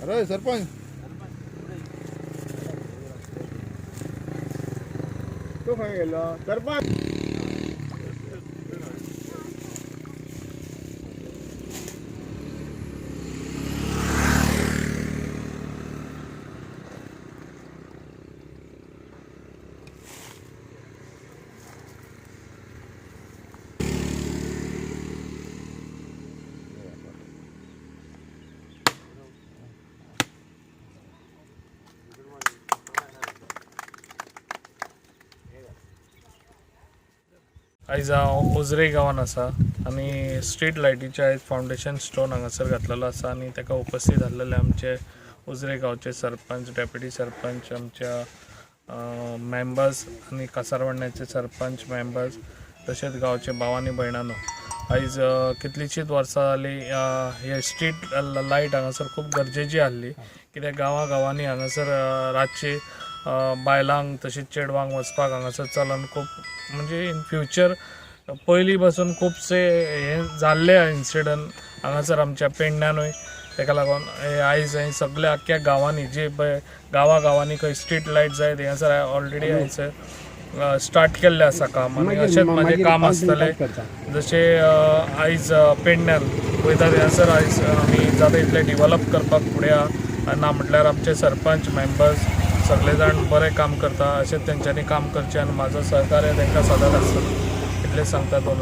अरे सरपंच, तो खंय गेलो सरपंच? आयज हांव उजरे गांवान आसा आनी स्ट्रीट लायटीचें आयज फावंडेशन स्टोन हांगासर घातलेलो आसा आनी ताका उपस्थीत आसलेले आमचे उजरे गांवचे सरपंच, डेप्युटी सरपंच, आमच्या मेंबर्स आनी कासारवाडण्याचे सरपंच, मेंबर्स, तशेंच गांवचे भाव आनी भयणांनो, आयज कितलींशींच वर्सां जालीं हे स्ट्रीट लायट हांगासर खूब गरजेची आसली, कित्याक गांवा गांवांनी हांगासर रातची बायलांक तशेंच चेडवांक वचपाक हांगासर चलून खूब, म्हणजे इन फ्युचर पयलीं पासून खुबशे हे जाल्ले इन्सिडंट हांगासर आमच्या पेडण्यानूय. ताका लागून हे आयज हे सगळे आख्ख्या गांवांनी जे पळय गांवा गांवांनी खंय स्ट्रीट लायट जाय, थंयसर ऑलरेडी हांयसर स्टार्ट केल्लें आसा काम आनी अशेंच म्हाजें काम आसतलें. जशें आयज पेडण्यान वयता थंयसर आयज आमी जाता तितलें डिवॅलप करपाक फुडें आहा. ना म्हटल्यार आमचे सरपंच, मेंबर्स सगळे जाण बरें काम करता, अशेंच तेंच्यांनी काम करचें आनी म्हाजो सहकार्य तांकां सदांच आसतलो, इतलें सांगता. दोन